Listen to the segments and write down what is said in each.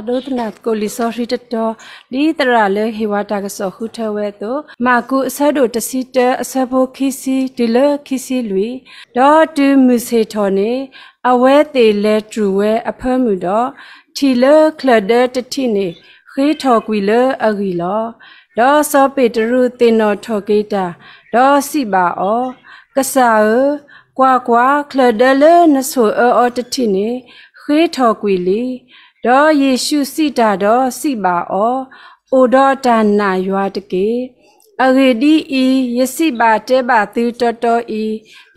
ဒိကနၣ်သကိးလံာ်စီဆှံတတီၤ, ဒ်သရၣ်လၢဟ့ၣ်ဝဲတၢ်ကစီၣ်ဃုထၢဝဲအသိး, မၢ်ကူးအဆၢဒိၣ်တဆံတၢ အဆၢဖိခံဆံတုၤလၢခံဆံလွံၢ်. ဒီးတုၤမုၢ်ဆ့ၣ်ထီၣ်န့ၣ်, အဝဲသ့ၣ်လဲၤတြူာ်ဝဲအဖၢမုၢ်ဒီး, ထံၣ်လၢချၢၣ်ဒၢတထံးန့ၣ် ဃ့ထီၣ်ကွံာ်လၢအဂံၢ်လီၤ. ဒီးစီၤပ့းတရူးသ့ၣ်နီၣ်ထီၣ်က့ၤတၢ်, ဒီးစံးဘၣ်အီၤ, ကစၢ်ဧၢ, ကွၢ်ကွၢ်, ချၢၣ်ဒၢလၢနဆိၣ်အၢအီၤတထံးန့ၣ် ဃ့ထီၣ်ကွံာ်လံ. ဒီးယ့ၣ်ၡူးစံးတၢ်ဒီးစံးဘၣ်အီၤ, အိၣ်ဒီးတၢ်နာ်ယွၤတက့ၢ်. အဂ့ၢ်ဒ်အံၤ, ယစံးဘၣ်တဲဘၣ်သုတီတီအံၤ,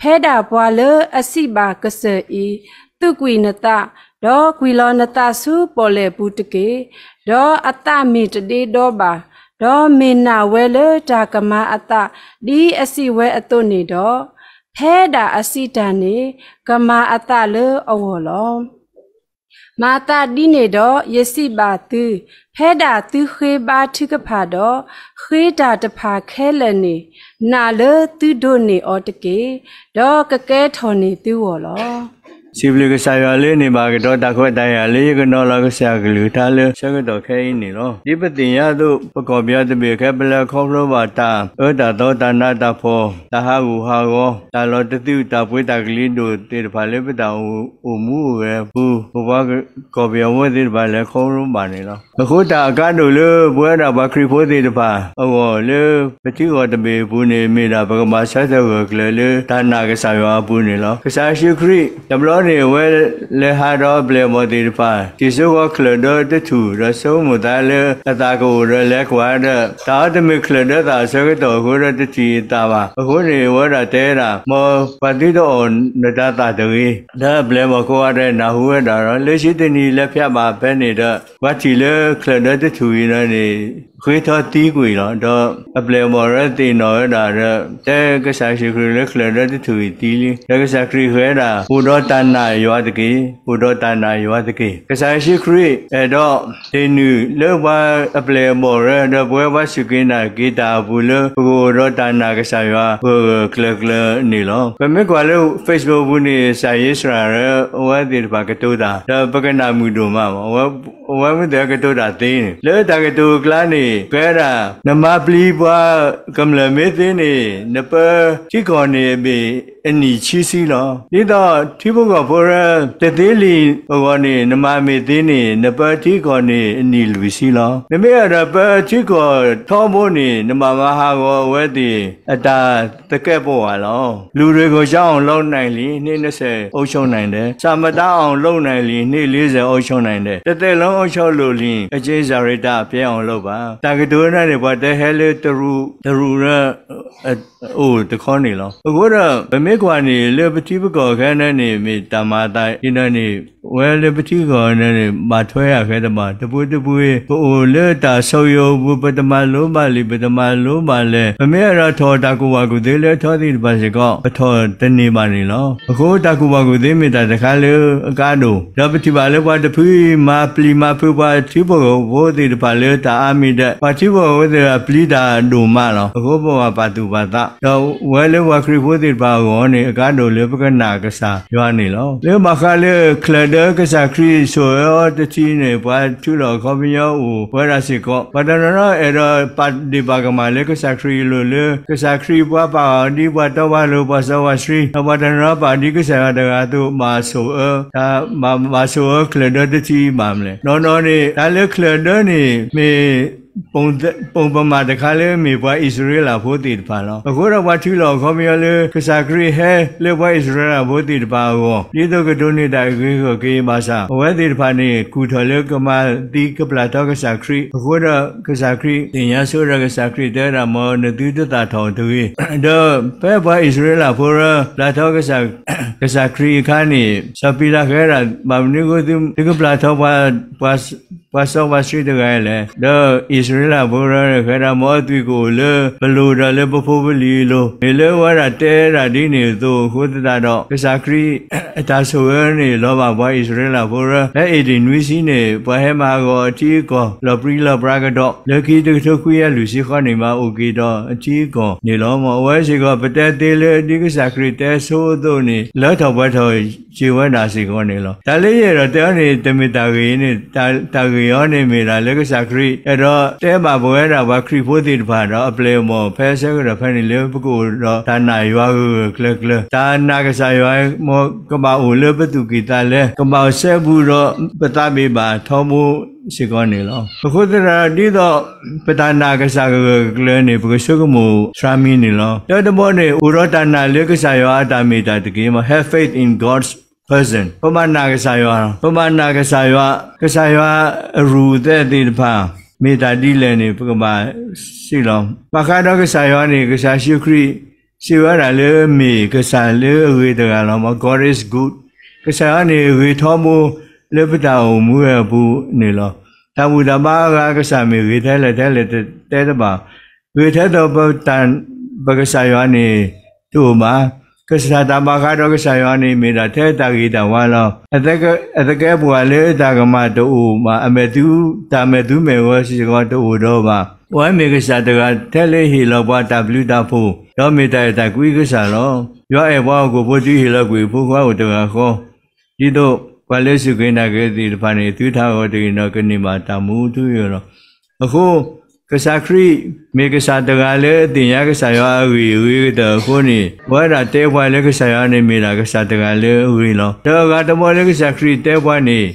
ဖဲဒၣ်ပှၤလၢအစံးဘၣ်ကစၢၢ်အံၤ, သုးကွံာ်နသး, ဒီးကွံာ်လီၤနသးဆူပီၣ်လဲၣ်ပူၤတက့ၢ်. ဒီးအသးမ့ၢ်တဒ့ဒီဘၣ်, ဒီးမ့ၢ်နာ်ဝဲလၢတၢ်ကမၤအသး ဒ်အစံးဝဲအသိးန့ၣ်ဒီး, ဖဲဒၣ်အစံးတၢ်န့ၣ် ကမၤအသးလၢအဂီၢ်လီၤ. မၤသးဒ်န့ၣ်ဒီး, ယစံးဘၣ်သု, ဖဲဒၣ်သုဃ့ဘါထုကဖၣ်ဒီး, ဃ့တၢ်တဖၣ်ခဲလၢာ်န့ၣ်, နာ်လၢသုဒိးန့ၢ်အီၤတက့ၢ်, ဒီးကကဲထီၣ်န့ၢ်သုဂီၢ်လီၤ. စံးဘျုးကစၢ်ယွၤလၢန့ၢ်ဘၣ်ကတီၤတၢ်ခွဲးတၢ်ယာ်လၢယကနီၤလီၤကစၢ်ယွၤကလုၢ်ကထါလၢဆၢကတီၢ်ခဲအံၤန့ၣ်လီၤ. ဒ်ပသ့ၣ်ညါအသိး, ပကီၢ်ပယီၤတဘ့ၣ်ခဲ ပလဲၤခီဖျိဘၣ်တၢ်အၢတၢ်သီ တၢ်နးတၢ်ဖှီၣ် တၢ်ဟးဂူာ်ဟးဂီၤ တၢ်လီၤတသုး တၢ်ပှ့ၤတၢ်ကလံၤဒိၣ်သ့ၣ်တဖၣ်လၢပတၢ်အိၣ်မူအိၣ်ဂဲၤအပူၤ ပပှၤကီၢ်ပယီၤဖိသ့ၣ်တဖၣ်လဲၤခီဖျိဘၣ်န့ၣ်လီၤ. အဃိတၢ်အကါဒိၣ်လၢပဝဲဒၣ်ပှၤခရံာ်ဖိသ့ၣ်တဖၣ်အဂီၢ်လၢ ပထံကီၢ်တဘ့ၣ်အပူၤန့ၣ် မ့ၢ်ဒၣ်ပကဘၣ်ဆၢထၢၣ်ဂၢၢ်ကျၢၤလၢတၢ်နာ်ကစၢ်ယွၤအပူၤန့ၣ်လီၤ. ကစၢ်ယ့ၣ်ၡူးခရံာ် တဘျီန့ၣ်အဝဲလဲၤဟးဒီးအပျဲၢ်အဘီၣ်သ့ၣ်တဖၣ် တၢ်စိဃီၤချၢၣ်ဒၢတထူၣ် ဒီးဆိကမိၣ်သးလၢအသးကအိၣ်ဒီးလဲၤကွၢ်ဒီး တၢ်အီတမ့ၢ်ချၢၣ်ဒၢသးအဆၢကတီၢ်အဃိဒီးတထံၣ်အသးဘၣ်. အဃိန့ၣ် အဝဲဒၣ်တဲဒၣ် မ်ပှၤသုတအီၣ်နတၤသၣ်တဂ့ၤ, ဒီးအပျဲၢ်အဘီၣ်ကိးဂၤဒဲးနၢ်ဟူဝဲဒၣ်ဒီး လၢခံတနံၤလဲၤဖျးဘၣ်ဖဲန့ၣ်ဒီး ပှၤထံၣ်လၢချၢၣ်ဒၢတထူၣ်အံၤန့ၣ် ဃ့ထီသံကွံာ်လီၤ. ဒီးအပျဲၢ်အဘီၣ်ဒီးသ့ၣ်နီၣ်ဝဲဒၣ်ဒီး တဲကစၢ်ယ့ၣ်ၡူးခရံာ်လၢချၢၣ်ဒၢတထူၣ်အံၤသံလံ. ဒီးကစၢ်ခရံာ်ဃ့ဒၣ် အိၣ်ဒီးတၢ်နာ်ယွၤတက့ၢ်, အိၣ်ဒီးတၢ်နာ်ယွၤတက့ၢ်. ကစၢ်ယ့ၣ်ၡူးခရံာ်အဲၣ်ဒိး သ့ၣ်နုာ်လၢပှၤအပျဲၢ်အဘီၣ်ရၢဒီးပဝဲပှၤစူၢ်က့ၤနာ်က့ၤတၢ်အပူၤလၢ ပကအိၣ်ဒီးတၢ်နာ်ကစၢ်ယွၤဂၢၢ်ဂၢၢ်ကျၢၤကျၢၤန့ၣ်လီၤ. ပမ့ၢ်ကွၢ်လၢ Facebook အပူၤန့ၣ် ကစၢ်ယ့ၣ်စရၤရၢ အဝဲသ့ၣ်တဖၣ်ကတိၤတၢ် ဒီးပကနၢ်မုာ်ဒိၣ်မးမး အဝဲမ့ၢ်သ့ၣ်ကတိၤတၢ်သ့န့ၣ် လၢတၢ်ကတိၤအကျါန့ၣ် ဃဲဒၣ် နမၤပျံၤပှၤကမျၢၢ်မ့ၢ်သ့န့ၣ် နပၢထံကီၢ်န့ၣ်အဘ့ၣ်အနံၣ်ဆံဆံလီၤ. ဒ်သိးထံဖိကီၢ်ဖိရၢ တသ့လံအဂီၢ်န့ၣ် နမၤမ့ၢ်သ့န့ၣ် နပၢထံကီၢ်န့ၣ်အနံၣ်လွံၢ်ဆံလီၤ. နမ့ၢ်အဲၣ်ဒိးပၢထံကီၢ်ထီဘိန့ၣ် နဘၣ်မၤဟးဂီၤအဝဲသ့ၣ်အတၢ်သကဲးပဝးလီၤ. လူတွေကို ကျောင်းအောင်လုပ်နိုင်လျှင် နှစ်နှစ်ဆယ် အုပ်ချုပ်နိုင်တယ်။ စာမတတ်အောင်လုပ်နိုင်လျှင် နှစ်လေးဆယ် အုပ်ချုပ်နိုင်တယ်။ တစ်သက်လုံး အုပ်ချုပ်လိုလျှင် အကျဉ်းစာရိတ္တ ပြန်အောင်လုပ်ပါ. တၢ်ကတိၤန့ၣ် ပှၤတဲဟဲလၢတရူး တရူးရၢ အိၣ်တခီန့ၣ်လီၤ. အဃိဒီး ပမ့ၢ်ကွၢ်န့ၣ် လၢပထံပကီၢ်ခဲန့ၣ်န့ၣ် မ့ၢ်တၢ်မၤအသးအံၤန့ၣ် ဝဲလၢပထံကီၢ်န့ၣ်န့ၣ် ဘၣ်ထွဲအဃဲတဘၣ် တပူၤတပူၤ ပအိၣ်လၢတၢ်ဆိၣ်ဂ့ၤအပူၤ ပတမၤလိဘၣ်လံ ပတမၤလိဘၣ်လဲၣ်. ပမ့ၢ်အဲၣ်ဒိးထီၣ်တၢ်ကူၣ်ဘၣ်ကူၣ်သ့လၢအထီသ့ၣ်တဖၣ်စ့ၢ်ကီး ပထီၣ်တန့ၢ်ဘၣ်န့ၣ်လီၤ. အဃိတၢ်ကူၣ်ဘၣ်ကူၣ်သ့မ့ၢ်တၢ်တခါလၢအကါဒိၣ် ဒီးပထံၣ်ဘၣ်လၢပှၤတဖုအံၤ မၤပျံၤမၤဖုးပှၤထံဖိကီၢ်ဖိသ့ၣ်တဖၣ်လၢတၢ်အါမံၤဒီး ပှၤထံဖိကီၢ်ဖိသ့ၣ်တဖၣ်ပျံၤတၢ်ဒိၣ်မးလီၤ. အဃိပဘၣ်ပာ်သူၣ်ပာ်သး ဒီးဝဲလၢပှၤခရံာ်ဖိသ့ၣ်တဖၣ်အဂီၢ်န့ၣ် အကါဒိၣ်လၢပကနာ်ကစၢ်ယွၤန့ၣ်လီၤ. လၢဘၣ်ဃးလၢချၢၣ်ဒၢကစၢ်ခရံာ်ဆိၣ်အၢအီၤတထံးန့ၣ် ပှၤထုးလီၢ်အခီပညီအိၣ်ဝဲဒၣ်စ့ၢ်ကီး ပှၤတနီၤနီၤအဲၣ်ဒိးပာ်ဒ့ၣ်ပာ်ကမၣ်လၢကစၢ်ခရံာ်အလိၤလၢ ကစၢ်ခရံာ်ပှၤပာ်အီၤဒ်ပှၤတီပှၤလိၤ ပှၤစီပှၤဆှံ ဒီးပှၤတနီၤနီၤပာ်အီၤဒ်ကစၢ်ယွၤတဂၤအသိး ဘၣ်ဆိၣ်အၢ တၢ်ဘၣ်ဘၣ်ဆိၣ်အၢချၢၣ်ဒၢတထံးဘၣ်မလဲၣ်. နီၢ်နီၢ်န့ၣ် တၢ်လၢချၢၣ်ဒၢန့ၣ် မ့ၢ် ပိၣ်ပမၣ်တခါလၢမ့ၢ်ပှၤအံၣ်စရ့လးဖိသ့ၣ်တဖၣ်လီၤ. အဃိဒီးပှၤထုးလီၢ်အခီပညီလၢ ကစၢ်ခရံာ်ဟဲလၢပှၤအံၣ်စရ့လးဖိသ့ၣ်တဖၣ်အဂီၢ် ဒ်သိးကဒိးန့ၢ်တၢ်အဂ့ၤကီၢ်က့ၤဘၣ်ဆၣ် အဝဲသ့ၣ်တဖၣ်န့ၣ် ကူၣ်ထီၣ်လၢကမၤသံကပျၢ်ထီကစၢ်ခရံာ် အဃိဒီးကစၢ်ခရံာ်သ့ၣ်ညါဆိဒီးကစၢ်ခရံာ်တဲဝဲဒၣ် မ်နသုတသၣ်ထီၣ်တဂ့ၤ ဒီးဖဲပှၤအံၣ်စရ့လးဖိရၢ ပျၢ်ထီကစၢ် ကစၢ်ခရံာ်အခါန့ၣ် စီၤပံၤလးဃဲဒၣ် ဘၣ်မနုၤအဃိ သုကပျၢ်ထီပှၤ ပှၤစီပှၤဆှံတဂၤလဲၣ်. ဒီးအံၣ်စရ့လးဖိရၢန့ၣ် ဃဲဒၣ် မ်အသွံၣ်ကအိၣ်လၢပလိၤဒီးလၢပဖိပလံၤအလိၤ မ့ၢ်လၢအဝဲဒၣ်တဲဒၣ်ဒ်န့ၣ်အသိးအဃိသတးဒီး ကစၢ်ခရံာ်အတၢ်ဆိၣ်အၢန့ၣ် လီၤဘၣ်ပှၤအံၣ်စရ့လးဖိရၢ ဖဲအ့ဒ့ၣ်နွံဆံန့ၣ် ပှၤဟဲမၤဟးဂီၤအထံအကီၢ် လီၤပြံလီၤပြါကဒီး လၢခံတကထိခွံကယၤလွံၢ်ဆံဃီန့ၣ် မၤအိၣ်က့ၤဒီးအထံအကီၢ်န့ၣ်လီၤ. မ်အဝဲစ့ၢ်ကီး ပတဲသ့လၢဒ်ကစၢ်ခရံာ်တဲဆိအသိးန့ၣ် လၢထီၣ်ပှဲၤထီၣ်က့ၤဝဲဒၣ်စ့ၢ်ကီးန့ၣ်လီၤ. တၢ်လၢယအဲၣ်ဒိးတဲအီၤန့ၣ် တမ့ၢ်တၢ်ဂ့ၤန့ၣ် တၢ်ဂ့ၤ မ့ၢ်အီၤန့ၣ်မ့ၢ်ဒၣ်လၢကစၢ်ခရံာ် အဲၣ်ဒိးတဲဘၣ်ပဝဲဒၣ်ပှၤခရံာ်ဖိသ့ၣ်တဖၣ်ဒီး အပျဲၢ်အဘီၣ်ဖဲဆၢကတီၢ်ဖဲန့ၣ်လၢ ပကအိၣ်ဒီးတၢ်နာ်ယွၤဂၢၢ်ဂၢၢ်ကျၢၤကျၢၤ, တၢ်နာ်ကစၢ်ယွၤ မ်ကဘၣ်အိၣ်လၢပသူၣ်ကံၢ်သးလဲ, ကဘၣ်အိၣ်စဲဘူးဒီးပသးဘ့ၣ်ဘၣ်ထီဘိစ့ၢ်ကီးန့ၣ်လီၤ. အဃိသတးဒီး ဒ်သိးပတၢ်နာ်ကစၢ်ဂၢၢ်ဂၢၢ်ကျၢၤန့ၣ် ပကဆိကမိၣ်သရၣ်မံၤန့ၣ်လီၤ. တၢတဘီန့ၣ် အိၣ်ဒီးတၢ်နာ်လၢကစၢ်ယွၤအတၢ်မ့ၢ်တၢ်တက့ၢ်, have faith in God's person, ပဘၣ်နာ်ကစၢ်ယွၤ, ပဘၣ်နာ်ကစၢ်ယွၤ, ကစၢ်ယွၤအရူၢ်အသဲးသ့ၣ်တဖၣ် မ့ၢ်တၢ်ဒ်လဲၣ်န့ၣ် ပကဘၣ်စံးလီၤ. ဘၣ်ဃးဒီးကစၢ်ယွၤန့ၣ် ကစၢ်ယ့ၣ်ၡူးခရံာ် စံးဝဲဒၣ်လၢမ့ၢ်ကစၢ်လၢအဂ့ၤတဂၤလီၤ. God is good. ကစၢ်ယွၤန့ၣ်ဂ့ၤထီဘိလၢပတၢ်အိၣ်မူအပူၤန့ၣ်လီၤ. တၢ်ဘူၣ်တၢ်ဘါအဂၤ ကစၢ်မ့ၢ်ဂ့ၤထဲလဲၣ်ထဲလဲၣ်တတဲတဘၣ်, ဂ့ၤထဲသိးပကစၢ်ယွၤန့ၣ်တအိၣ်ဘၣ်. ကစၢ်တၢ်ဘၣ်ဃးဒီးကစၢ်ယွၤန့ၣ် မ့ၢ်ဒၣ်ထဲတၢ်ဂ့ၤတၢ်ဝါလီၤ. အသကဲပှၤလၢတၢ်ကမၣ်တအိၣ်ဘၣ်, အမဲာ်သူ, တၢ်မဲာ်သူမဲာ်ဂီၤစ့ၢ်ကီးတအိၣ်ဒီးဘၣ်. ပဝဲမ့ၢ်ကစၢ်တဂၤထဲလၢဟ့ၣ်လီၤပှၤတၢ်ဘျုးတၢ်ဖှိၣ်, ဒီးမ့ၢ်တၢ်အဲၣ်တၢ်ကွံကစၢ်လီၤ. ယွၤအဲၣ်ပှၤဟီၣ်ခိၣ်ဖိတုၤဟ့ၣ်လီၤကွံာ်အဖိခွါအိၣ်တဂၤဃီ, ဒ်သိးပှၤလၢစူၢ်က့ၤနာ်က့ၤသ့ၣ်တဖၣ်န့ၣ် သုတဟးဂီၤတဂ့ၤဒီး ကန့ၢ်ဘၣ်တၢ်မူထူယိာ်လီၤ. အဃိ ကစၢ်ခရံာ်မ့ၢ်ကစၢ်တဂၤလၢအသ့ၣ်ညါကစၢ်ယွၤအဂ့ၢ်အဂ့ၤကတၢၢ်အဃိန့ၣ်, ပဝဲဒၣ်တဲပှၤလၢကစၢ်ယွၤန့ၣ်မ့ၢ်ဒၣ်ကစၢ်တဂၤလၢအဂ့ၤလီၤ. ဒီးအဂၤတဘီလၢကစၢ်ခရံာ်တဲပှၤန့ၣ်,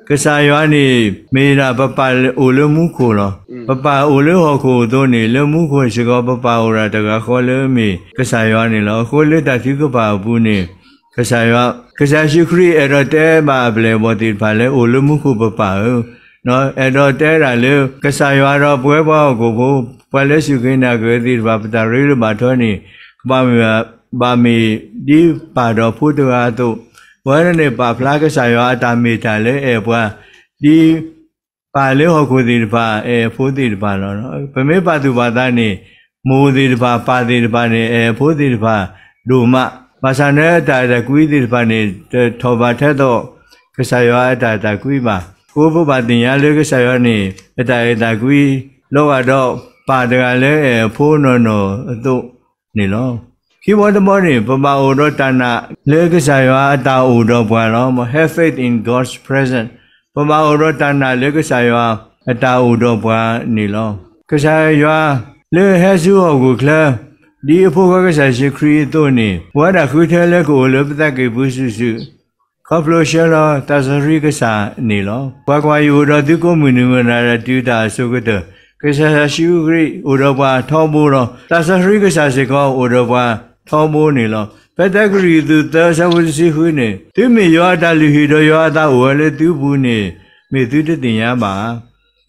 ကစၢ်ယွၤန့ၣ် မ့ၢ်ဒၣ်ပပၢ်အိၣ်လၢမူခိၣ်လီၤ. ပပၢ်အိၣ်လၢဟီၣ်ခိၣ်အသိးန့ၣ်, လၢမူခိၣ်စ့ၢ်ကီး ပပၢ်အိၣ်ဒၣ်တဂၤဃီလၢအမ့ၢ်ကစၢ်ယွၤန့ၣ်လီၤ. အဃိလၢတၢ်ထုကဖၣ်အပူၤန့ၣ် ကစၢ်ယွၤ, ကစၢ်ယ့ၣ်ၡူးခရံာ်အဲၣ်ဒိးတဲဘၣ်အပျဲၢ်အဘီၣ်သ့ၣ်တဖၣ်လၢအိၣ်လၢမူခိၣ်ပပၢ်ဧၢ, အဲၣ်ဒိးတဲဒၣ်လၢ ကစၢ်ယွၤဒီးပဝဲပှၤဟီၣ်ခိၣ်ဖိ, ပှၤလၢစူၢ်က့ၤနာ်က့ၤသ့ၣ်တဖၣ် ပတၢ်ရ့လိာ်ဘၣ်ထီန့ၣ် ကဘၣ်မ့ၢ်, ဘၣ်မ့ၢ်ဒ်ပၢ်ဒီးဖိတဂၤအသိး, ပဝဲဒၣ်န့ၣ် ပာ်ဖျါကစၢ်ယွၤအတၢ်မ့ၢ်တၢ်လၢအဲၣ်ပှၤ ဒ် ပၢ်လၢဟီၣ်ခိၣ်သ့ၣ်တဖၣ် အဲၣ်အဖိသ့ၣ်တဖၣ်လီၤ. ပမ့ၢ်ပာ်သူၣ်ပာ်သးန့ၣ်, မိၢ်သ့ၣ်တဖၣ် ပၢ်သ့ၣ်တဖၣ်န့ၣ် အဲၣ်အဖိသ့ၣ်တဖၣ်ဒိၣ်မး, ဘၣ်ဆၣ်န့ၣ်တၢ်အဲၣ်တၢ်ကွံသ့ၣ်တဖၣ်န့ၣ် တထီၣ်ဘးထဲသိး ကစၢ်ယွၤအတၢ်အဲၣ်တၢ်ကွံဘၣ်. အဃိပဘၣ်သ့ၣ်ညါလၢကစၢ်ယွၤန့ၣ် အတၢ်အဲၣ်တၢ်ကွံ လီၤဂာ်ဒီးပၢ်တဂၤလၢအဲၣ်အဖိနီၢ်နီၢ်အသိးန့ၣ်လီၤ. ခံဘီတဘီန့ၣ် ပဘၣ်အိၣ်ဒီးတၢ်နာ်လၢကစၢ်ယွၤအတၢ်အိၣ်ဒီးပှၤလီၤ. Have faith in God's presence. ပဘၣ်အိၣ်ဒီးတၢ်နာ်လၢကစၢ်ယွၤအတၢ်အိၣ်ဒီးပှၤန့ၣ်လီၤ. ကစၢ်ယွၤလၢဟဲဆူဟီၣ်ခိၣ်ချၢ ဒ်အဖိခွါကစၢ်ယ့ၣ်ၡူးခရံာ်အသိးန့ၣ်, ပဝဲဒၣ်ဃုထၢလၢကအိၣ်လၢပသးကံၢ်ပူၤစုာ်စုာ် ခီဖျိဆှၢလီၤသးစီဆှံကစၢ်န့ၣ်လီၤ. ကွၢ်ကွၢ်, ယအိၣ်ဒီးသုကိးမုၢ်နံၤမုၢ်နၤ တုၤတၢ်အစိၤကတၢၢ်. ကစၢ်ယ့ၣ်ၡူးခရံာ်အိၣ်ဒီးပှၤထီဘိလီၤ. သးစီဆှံကစၢ်စ့ၢ်ကီးအိၣ်ဒီးပှၤထီဘိန့ၣ်လီၤ. ဖဲတၢကရံၣ်သူး သၢ အဆၢဖိတဆံဃုန့ၣ်, သုမ့ၢ်ယွၤအတၢ်လုၢ်ဟံၣ်ဒီးယွၤအသးအိၣ်ဝဲလၢသုပူၤန့ၣ် မ့ၢ်သုတသ့ၣ်ညါဘၣ်ဧါ.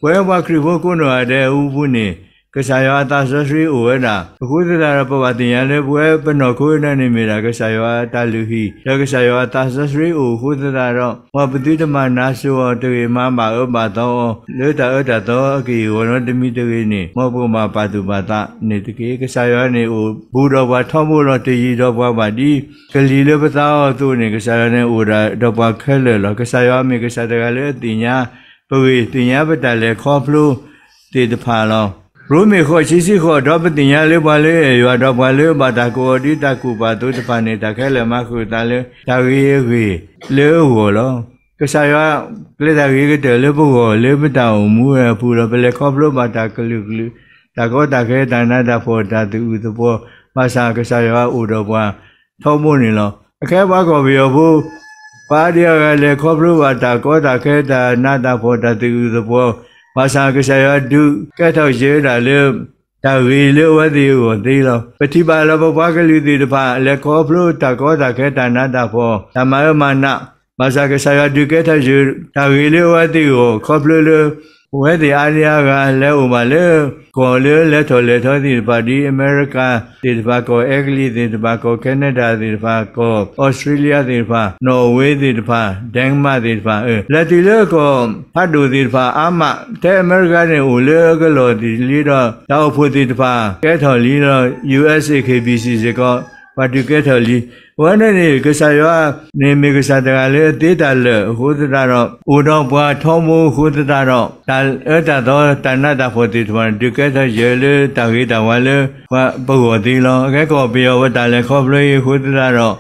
ပဝဲပှၤခရံာ်ဖိကိးနီၢ်ဂၤဒဲးအပူၤန့ၣ် ကစၢ်ယွၤအသးစီဆှံအိၣ်ဝဲဒၣ်. အဃိသတးဒီး ပဘၣ်သ့ၣ်ညါလၢပဝဲပနီၢ်ခိဒၣ်န့ၣ်မ့ၢ်ဒၣ် ကစၢ်ယွၤအတၢ်လုၢ်ဟံၣ် ဒီးကစၢ်ယွၤအသးစီဆှံအိၣ်အဃိသတးဒီး မ်ပသုတမၤနၢၤစိၤအီၤတဂ့ၤ, မၤဘၣ်အၢဘၣ်သီအီၤ လၢတၢ်အၢတၢ်သီအက့ၢ်အဂီၤနီတမံၤတဂ့ၤန့ၣ်, မ်ပကဘၣ်ပာ်သူၣ်ပာ်သးန့ၣ်တက့ၢ်. ကစၢ်ယွၤန့ၣ်အိၣ်ဘူးဒီးပှၤထီဘိလီၤ. တယံၤဒီးပှၤဘၣ်ဒ်ကလံၤလၢပသးအီၤအသိးန့ၣ်, ကစၢ်ယွၤန့ၣ်အိၣ်ဒၣ်ဒီးပှၤခဲလၢာ်လီၤ. ကစၢ်ယွၤမ့ၢ်ကစၢ်တဂၤလၢအသ့ၣ်ညါ ပဂ့ၢ်သ့ၣ်ညါပတၢ်လဲၤခီဖျိသ့ၣ်တဖၣ်လီၤ. ရိမ့ၤ ဃိး ခံဆံဃိး, ဒီးပသ့ၣ်ညါလၢပှၤလၢအအဲၣ်ယွၤ ဒီးပှၤလၢအဘၣ်တၢ်ကိးအီၤဒ်တၢ်ကူၣ်ပာ်အသိးတဖၣ်န့ၣ် တၢ်ခဲလၢာ်မၤဃုာ်အသးလၢတၢ်ဂ့ၤအဂ့ၢ်လၢအဂီၢ်လီၤ. ကစၢ်ယွၤကျဲၤတၢ်ဂ့ၤကတၢၢ်လၢပဂီၢ်လၢပတၢ်အိၣ်မူအပူၤလီၤ. ပလဲၤခီဖျိဘၣ်တၢ်ကလုာ်ကလုာ်, တၢ်ကီတၢ်ခဲ, တၢ်နးတၢ်ဖှီၣ်, တၢ်သးအုးသးပှီၤ, ဘၣ်ဆၣ်ကစၢ်ယွၤအိၣ်ဒီးပှၤထီဘိန့ၣ်လီၤ. အခဲပှၤကီၢ်ပယီၤဖိ ပှၤအါဒံအါဂၤလဲၤခီဖျိဘၣ်တၢ်ကီတၢ်ခဲ, တၢ်နးတၢ်ဖှီၣ်, တၢ်သးအုးသးပှီၤ, ဘၣ်ဆၣ်ကစၢ်ယွၤဒုးကဲထီၣ်ယဲဒၣ်လၢ တၢ်ဂ့ၤလၢအဝဲသ့ၣ်အဂီၢ်သ့လီၤ. ပထံၣ်ဘၣ်လၢပပှၤကလုာ်သ့ၣ်တဖၣ် လဲၤခီဖျိတၢ်ကီတၢ်ခဲ, တၢ်နးတၢ်ဖှီၣ်, တၢ်မၤအၢမၤနး, ဘၣ်ဆၣ်ကစၢ်ယွၤဒုးကဲထီၣ်ယဲ တၢ်ဂ့ၤလၢအဝဲသ့ၣ်အဂီၢ် ခီဖျိလၢ အဝဲသ့ၣ်အါဒံအါဂၤလဲၤအိၣ်ဘၣ်လၢ ကီၢ်လၢလဲၤထီၣ်လဲၤထီသ့ၣ်တဖၣ် ဒ်အမဲရကၤသ့ၣ်တဖၣ်, ကီၢ်အဲကလံးသ့ၣ်တဖၣ်, ကီၢ်ခဲနဒၤသ့ၣ်တဖၣ်, ကီၢ်အီစထြ့လယါသ့ၣ်တဖၣ်, နီၣ်ဝ့သ့ၣ်တဖၣ်, ဒဲနမၢၣ်သ့ၣ်တဖၣ်, လဲၤတုၤလၢကီၢ်ဖးဒိၣ်သ့ၣ်တဖၣ်အါမး, ထဲအမဲရကၤန့ၣ်အိၣ်လၢအကလီၢ်သ့ၣ်လံဒီး တၢ်အိၣ်ဖှိၣ်သ့ၣ်တဖၣ်ကဲထီၣ်လံဒီး ယူၢ်အ့ၣ်စ့ၣ် ခ့ၣ်ဘံၣ်စံၣ် စ့ၢ်ကီး ပှၤဒုးကဲထီၣ်လံ. အဝဲန့ၣ်န့ၣ် ကစၢ်ယွၤန့ၣ်မ့ၢ်ကစၢ်တဂၤလၢအသ့တၢ်လၢာ်အဃိသတးဒီး အိၣ်ဒီးပှၤထီဘိအဃိသတးဒီး တၢ်အၢတၢ်သီ တၢ်နးတၢ်ဖှီၣ်သ့ၣ်တဖၣ်န့ၣ် ဒုးကဲထီၣ်ယဲလၢတၢ်ဂ့ၤတၢ်ဝါလၢ ပှၤပဂီၢ်သ့လီၤ. အခဲကီၢ်ပယီၤပတၢ်လဲၤခီဖျိအံၤအဃိသတးဒီး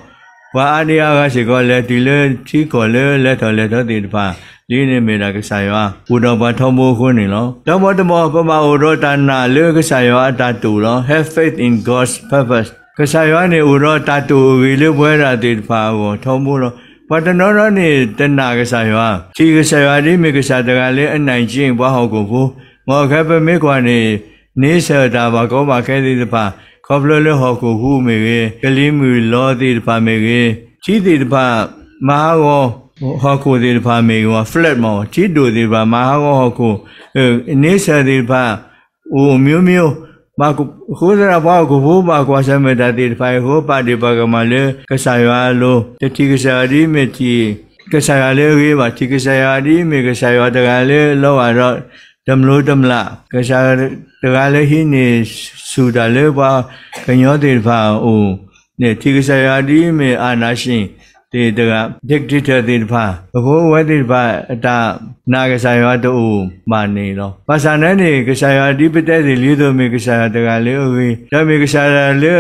ပှၤအါဒံအါဂၤစ့ၢ်ကီး လဲၤတုၤလၢထံကီၢ်လၢလဲၤထီၣ်လဲၤထီသ့ၣ်တဖၣ် ဒ်န့ၣ်မ့ၢ်ဒၣ်ကစၢ်ယွၤ အိၣ်ဒီးပှၤထီဘိအဃိန့ၣ်လီၤ. တၢ်မ့ၢ်တမံၤ ပဘၣ်အိၣ်ဒီးတၢ်နာ်လၢကစၢ်ယွၤအတၢ်တိာ်လီၤ. Have faith in God's purpose. ကစၢ်ယွၤန့ၣ်အိၣ်ဒီးတၢ်တိာ်အဂ့ၤလၢပဝဲဒၣ်သ့ၣ်တဖၣ်အဂီၢ်ထီဘိလီၤ. ပှၤတနီၤနီၤန့ၣ် တနာ်ကစၢ်ယွၤ, ထံၣ်ကစၢ်ယွၤဒ်မ့ၢ်ကစၢ်တဂၤလၢအနံၣ်ကၠ့ ပှၤဟီၣ်ခိၣ်ဖိ, မ်အခဲပမ့ၢ်ကွၢ်န့ၣ် န့ဆၢၣ်တၢ်ဘၣ်ကီဘၣ်ခဲသ့ၣ်တဖၣ် ခီဖျိလၢဟီၣ်ခိၣ်ဟူးမ့ၢ်ဂ့ၤ, ကလံၤမုၢ်လီၤသ့ၣ်တဖၣ်မ့ၢ်ဂ့ၤ, ထံသ့ၣ်တဖၣ် မၤဟးဂီၤဟီၣ်ခိၣ်သ့ၣ်တဖၣ်မ့ၢ်ဂ့ၤ, flood မ့ၢ် ထံဒိၣ်သ့ၣ်တဖၣ် မၤဟးဂီၤဟီၣ်ခိၣ်, န့ဆၢၣ်သ့ၣ်တဖၣ် အိၣ်မျိုးမျိုး, အဃိသတးဒီးပှၤဟီၣ်ခိၣ်ဖိဘၣ်ကွၢ်ဆၢၣ်မဲာ်တၢ်သ့ၣ်တဖၣ်အံၤအဃိ ပာ်ဒ့ၣ်ပာ်ကမၣ်လၢကစၢ်ယွၤအလိၤ, တထံၣ်ကစၢ်ယွၤဒ်မ့ၢ်ထံၣ် ကစၢ်ယွၤလၢအဂ့ၤဘၣ်, ထံၣ်ကစၢ်ယွၤဒ်မ့ၢ်ကစၢ်ယွၤတဂၤလၢလီၤဂာ်ဒီးတမျိၤတမျာ်, ကစၢ်ယွၤတဂၤလၢဟံးန့ၢ်ဆူၣ်တၢ်လၢပှၤကညီသ့ၣ်တဖၣ်အအိၣ်န့ၣ်, ထံၣ်ကစၢ်ယွၤဒ်မ့ၢ် အာဏာရှင် သ့ၣ်တဂၤ, dictator သ့ၣ်တဖၣ်အဃိ အဝဲသ့ၣ်တဖၣ်အတၢ်နာ်ကစၢ်ယွၤတအိၣ်ဘၣ်န့ၣ်လီၤ. ဘၣ်ဆၣ်န့ၣ်န့ၣ် ကစၢ်ယွၤဒ်ပတဲသ့ၣ်လံအသိး မ့ၢ်ကစၢ်ယွၤတဂၤလၢအဂ့ၤ, ဒီးမ့ၢ်ကစၢ်ယွၤလၢ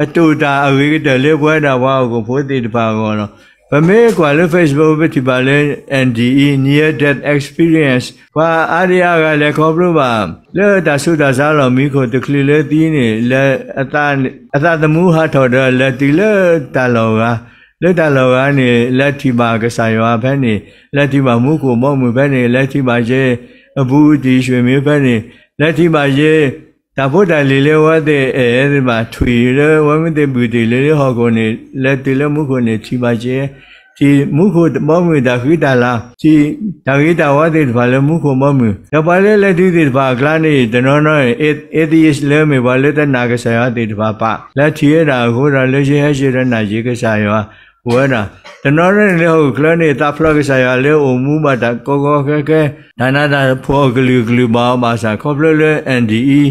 အတိာ်တၢ်အဂ့ၤကတၢၢ်လၢပဝဲဒၣ်ပှၤဟီၣ်ခိၣ်ဖိသ့ၣ်တဖၣ်အဂီၢ်လီၤ. ပမ့ၢ်ကွၢ်လၢ Facebook ပထံၣ်ဘၣ်လၢ NDE, Near Death Experience, ပှၤအါဒံအါဂၤလဲၤခီဖျိဘၣ် လၢတၢ်ဆူးတၢ်ဆါလီၤ မူခိၣ်တချုးလၢသံန့ၣ် လၢ အသးသမူဟးထီၣ်ဒီးလဲၤတုၤလၢတၢ်လီၢ်ဂၤ, လၢတၢ်လီၢ်ဂၤန့ၣ် လဲၤထံၣ်ဘၣ်ကစၢ်ယွၤဖဲန့ၣ်, လဲၤထံၣ်ဘၣ်မူခိၣ်ဘီမုၢ်ဖဲန့ၣ်, လဲၤထံၣ်ဘၣ်ယဲ အဘူးအတံၢ် ဆွေမျိုး ဖဲန့ၣ်, လဲၤထံၣ်ဘၣ်ယဲ တၢ်ဖိတၢ်လံၤလၢအဝဲသ့ၣ်အဲၣ်သ့ၣ်ဘၣ်ထွံၣ်လၢ အဝဲမ့ၢ်သ့ၣ်ဘုၣ်တ့ၢ်လၢလၢဟီၣ်ခိၣ်န့ၣ် လဲၤတုၤလၢမူခိၣ်န့ၣ် ထံၣ်ဘၣ်ယဲ ထံၣ်မူခိၣ်ဘီမုၢ်တၢ်ဃံတၢ်လၤ, ထံၣ်တၢ်ဂ့ၤတၢ်ဝါသ့ၣ်တဖၣ်လၢမူခိၣ်ဘီမုၢ်, ဒီးပှၤလၢလဲၤတုၤသ့ၣ်တဖၣ်အကျါန့ၣ် တနီၤနီၤ atheist လၢမ့ၢ်ပှၤလၢတနာ်ကစၢ်ယွၤသ့ၣ်တဖၣ်ပာ်, လဲၤထံၣ်ဝဲဒၣ်အဃိဒီး လၢယဟဲစ့ၢ်ဒီးနာ်ယ့ကစၢ်ယွၤ အိၣ်ဝဲဒၣ်, တနီၤနီၤန့ၣ်လၢဟီၣ်ခိၣ်ချၢန့ၣ် သးဖျါကစၢ်ယွၤလၢအိၣ်မူဘၣ်တၢ်ကီကီခဲခဲ, တၢ်နးတၢ်ဖှီၣ်အကလုာ်ကလုာ်ဘၣ်အီၤဘၣ်ဆၣ် ခီဖျိလၢ NDE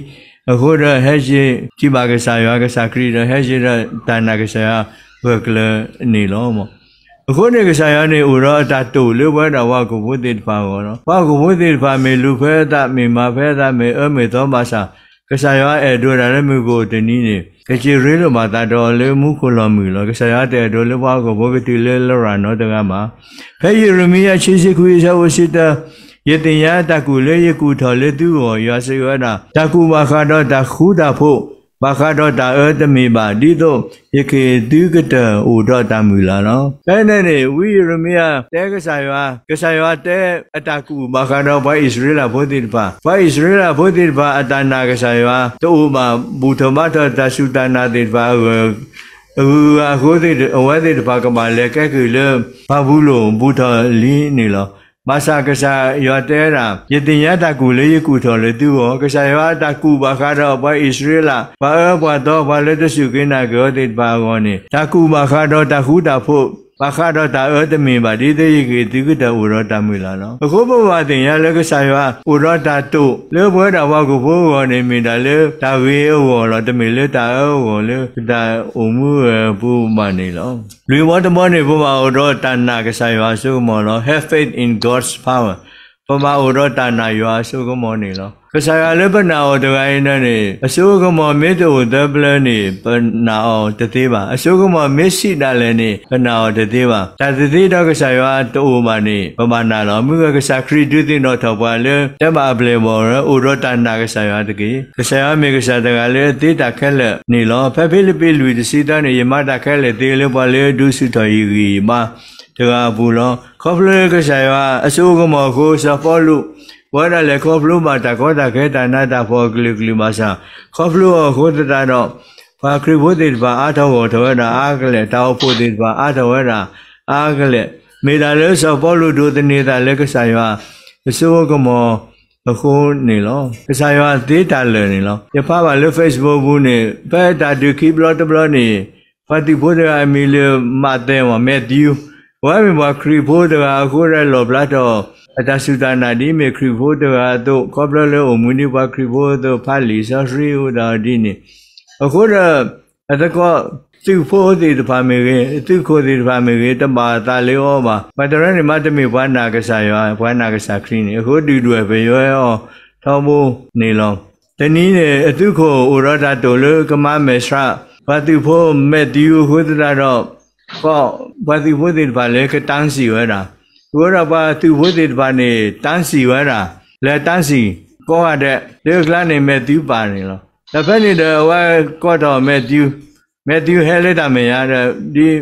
အဃိဒီးဟဲစ့ၢ်ထံၣ်ဘၣ်ကစၢ်ယွၤကစၢ်ခရံာ်ဒီး ဟဲစ့ၢ်ဒီးတၢ်နာ်ကစၢ်ယွၤဂၢၢ်ကျၢၤန့ၣ်လီၤ. အဃိန့ၣ် ကစၢ်ယွၤန့ၣ် အိၣ်ဒီးအတၢ်တိာ်လၢပဝဲဒၣ်ပှၤဟီၣ်ခိၣ်ဖိသ့ၣ်တဖၣ်အဂီၢ်လီၤ. ပှၤဟီၣ်ခိၣ်ဖိသ့ၣ်တဖၣ်မ့ၢ်လူၤဖဲအသး မ့ၢ်မၤဖဲအသး မ့ၢ်အၢမ့ၢ်သီဘၣ်ဆၣ် ကစၢ်ယွၤအဲၣ်ဒိးတၢ်လၢမုၢ်ကအိၣ်တနံၤန့ၣ် ကစံးရ့လိာ်ဘၣ်သးဒီးအီၤလၢမူခိၣ်လီၢ်မုၢ်လီၤ. ကစၢ်ယွၤတအဲၣ်ဒိးလၢပှၤဟီၣ်ခိၣ်ဖိကတုၤလၢလရာ်နီတဂၤဘၣ်. ဖဲယံးရမံယၤ ဆံဆံခွံ အဆၢဖိတဆံတၢ, ယသ့ၣ်ညါတၢ်ကူၣ်လၢယကူၣ်ထီၣ်လၢသုဂီၢ်, ယွၤစံးဝဲဒၣ်, တၢ်ကူၣ်ဘၣ်ဃးဒီးတၢ်ဃူတၢ်ဖိး, ဘၣ်ဃးဒီးတၢ်အၢတမ့ၢ်ဘၣ်, ဒ်သိးယကဟ့ၣ်သုကတၢၢ်အိၣ်ဒီးတၢ်မုၢ်လၢ်လီၤ. ဖဲန့ၣ်န့ၣ် ဝံယံးရမံယၤတဲကစၢ်ယွၤ, ကစၢ်ယွၤတဲအတၢ်ကူၣ်ဘၣ်ဃးဒီးပှၤအံၣ်စရ့လးဖိသ့ၣ်တဖၣ်, ပှၤအံၣ်စရ့လးဖိသ့ၣ်တဖၣ်အတၢ်နာ်ကစၢ်ယွၤ တအိၣ်ဘၣ်, ဘူၣ်ထီၣ်ဘါထီၣ်တၢ်စူၢ်တၢ်နာ်သ့ၣ်တဖၣ်အဂုၤအဂၤအဃိ အဝဲသ့ၣ်တဖၣ်ကဘၣ်လဲၤကဲကုၢ်လၢ ဘၤဘူလိၣ်ဘူၣ်ထီၣ်လံန့ၣ်လီၤ. ဘၣ်ဆၣ်ကစၢ်ယွၤတဲဝဲဒၣ်, ယသ့ၣ်ညါတၢ်ကူၣ်လၢယကူၣ်ထီၣ်လၢသုဂီၢ်, ကစၢ်ယွၤအတၢ်ကူၣ်ဘၣ်ဃးဒီးပှၤအံၣ်စရ့လး, ပှၤအၢပှၤသီ ပှၤလၢတစူၢ်က့ၤနာ်က့ၤအီၤသ့ၣ်တဖၣ်အဂီၢ်န့ၣ်, တၢ်ကူၣ်ဘၣ်ဃးဒီးတၢ်ဃူတၢ်ဖိး, ဘၣ်ဃးဒီးတၢ်အၢတမ့ၢ်ဘၣ်, ဒ်သိးယကဟ့ၣ်သုကတၢၢ်အိၣ်ဒီးတၢ်မုၢ်လၢ်လီၤ. အဃိပဘၣ်သ့ၣ်ညါလၢကစၢ်ယွၤအိၣ်ဒီးတၢ်တိာ်လၢပဝဲဒၣ်ပှၤဟီၣ်ခိၣ်ဖိအဂီၢ်န့ၣ် မ့ၢ်ဒၣ်လၢတၢ်ဂ့ၤအဂီၢ်လီၤ, တမ့ၢ်လၢတၢ်အၢအဂီၢ်လၢပတၢ်အိၣ်မူအပူၤဘၣ်န့ၣ်လီၤ. လွံၢ်ဘီတဘီန့ၣ် ပဘၣ်အိၣ်ဒီးတၢ်နာ်ကစၢ်ယွၤအစိကမီၤလီၤ. Have faith in God's power. ပဘၣ်အိၣ်ဒီးတၢ်နာ်ယွၤအစိကမီၤန့ၣ်လီၤ. ကစၢ်ယွၤလၢပနာ်အီၤတဂၤအံၤန့ၣ်န့ၣ် အစိကမီၤမ့ၢ်တအိၣ်သၢပျၢၤန့ၣ် ပနာ်အီၤတသ့ဘၣ်. အစိကမီၤမ့ၢ်ဆံးဒၣ်လဲာ်န့ၣ် ပနာ်အီၤတသ့ဘၣ်. တၢ်သ့ဒီးကစၢ်ယွၤတအိၣ်ဘၣ်န့ၣ် ပဘၣ်နာ်လီၤ. မ့ၢ်ဂ့ၤကစၢ်ခရံာ်ဒုးသ့ၣ်နီၣ်ထီၣ်ပှၤလၢ တဲဘၣ်အပျဲၢ်အဘီၣ်လၢ အိၣ်ဒီးတၢ်နာ်ကစၢ်ယွၤတက့ၢ်. ကစၢ်ယွၤမ့ၢ်ကစၢ်တဂၤလၢအသ့တၢ်ခဲလၢာ်န့ၣ်လီၤ. ဖဲဖံလံးပံးလွံၢ်တဆံသၢန့ၣ် ယမၤတၢ်ခဲလၢာ်သ့လၢပှၤလၢဒုးဆူၣ်ထီၣ်ယဂံၢ်ယဘါတဂၤအပူၤလီၤ. ခီဖျိလၢကစၢ်ယွၤအစိကမီၤအဃိ စီၤပီလူး ပဝဲဒၣ်လဲၤခီဖျိဘၣ်တၢ်ကီတၢ်ခဲတၢ်နးတၢ်ဖှီၣ်အကလုာ်ကလုာ်ဘၣ်ဆၣ် ခီဖျိအီၤအဃိသတးဒီး ပှၤခရံာ်ဖိသ့ၣ်တဖၣ်အါထီၣ်ဂီၢ်ထီၣ်ဝဲဒၣ်အါကလဲာ်, တၢ်အိၣ်ဖှိၣ်သ့ၣ်တဖၣ်အါထီၣ်ဝဲဒၣ်အါကလဲာ်, မ့ၢ်ဒၣ်လၢစီၤပီလူးဒိးသန့ၤသးလၢကစၢ်ယွၤအစိကမီၤအဃိန့ၣ်လီၤ. ကစၢ်ယွၤသ့တၢ်လၢာ်န့ၣ်လီၤ. ယဖးဘၣ်လၢ Facebook ပူၤန့ၣ် ဖဲတၢ်ဒုးခံဘျီတဘျီန့ၣ် ပှၤသုးဖိတဂၤအမံၤလၢ မးသဲ မ့ၢ် Matthew, အဝဲမ့ၢ်ပှၤခရံာ်ဖိတဂၤအဃိဒီး လီၣ်ဖျါထီၣ်အတၢ်စူၢ်တၢ်နာ်ဒ်မ့ၢ်ခရံာ်ဖိတဂၤအသိး ခီဖျိလၢအိၣ်မူဒ်ပှၤခရံာ်ဖိအသိး ဖးလံာ်စီဆှံအိၣ်ဒၣ်အီၤဒ်န့ၣ်, အဃိဒီး အသကိးသုးဖိသ့ၣ်တဖၣ်မ့ၢ်ဂ့ၤ, သုးခိၣ်သ့ၣ်တဖၣ်မ့ၢ်ဂ့ၤ, တဘၣ်သးလၢအီၤဘၣ်. ပှၤတရၢန့ၣ်မးတမ့ၢ်ပှၤနာ်ကစၢ်ယွၤ, ပှၤနာ်ကစၢ်ခရံာ်န့ၣ်, အဃိဒုၣ်ဒွဲၣ်ပယွဲအီၤထီဘိန့ၣ်လီၤ. တနံၤန့ၣ် အသုးခိၣ်အိၣ်ဒီးတၢ်တိာ်လၢကမၤမဲာ်ဆှး ပှၤသုးဖိ Matthew အဃိသတးဒီး ကီၢ်ပှၤသုးဖိသ့ၣ်တဖၣ်လၢကတၢၢ်စံၣ်ဝဲဒၣ်, ဃုာ်ဒီးပှၤသုးဖိသ့ၣ်တဖၣ်န့ၣ် တၢၢ်စံၣ်ဝဲဒၣ်, လဲၤတၢၢ်စံၣ်ကိးဂၤဒဲး လၢအကျါန့ၣ် မဲာ်သုပၢ်န့ၣ်လီၤ. ဒီးဖဲန့ၣ်ဒီးအဝဲကိးထီၣ်မဲာ်သု, မဲာ်သုဟဲလၢတၢ်မဲာ်ညါဒီး ဒ်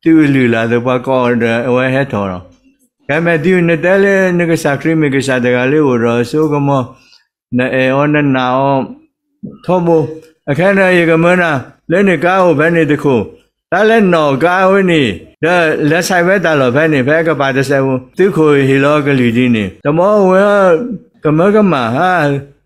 သုးအလုၢ်အလၢ်အသိး ပှၤကိးဒီးအဝဲဟဲထီၣ်လီၤ. ကဲမဲာ်သု နတဲလၢနကစၢ်ခရံာ်မ့ၢ်ကစၢ်တဂၤလၢအိၣ်ဒီးအစိကမီၤ, နအဲၣ်အီၤနနာ်အီၤထီဘိ, အခဲအံၤန့ၣ် ယကမၢနၤ လၢနကါအိၣ်ဖဲန့ၣ်တခိၣ်, တၢ်လဲၤနီၣ်ကါဝဲန့ၣ် ဒီးလဲၤဆဲးဝဲတၢ်လီၢ်ဖဲန့ၣ် ဖဲကပၤတစဲးဖိ သုးခိၣ်ဟ့ၣ်လီၤကလုၢ်ဒ်န့ၣ် တမီဝဲ ကမၢကမၣ်ဧါ,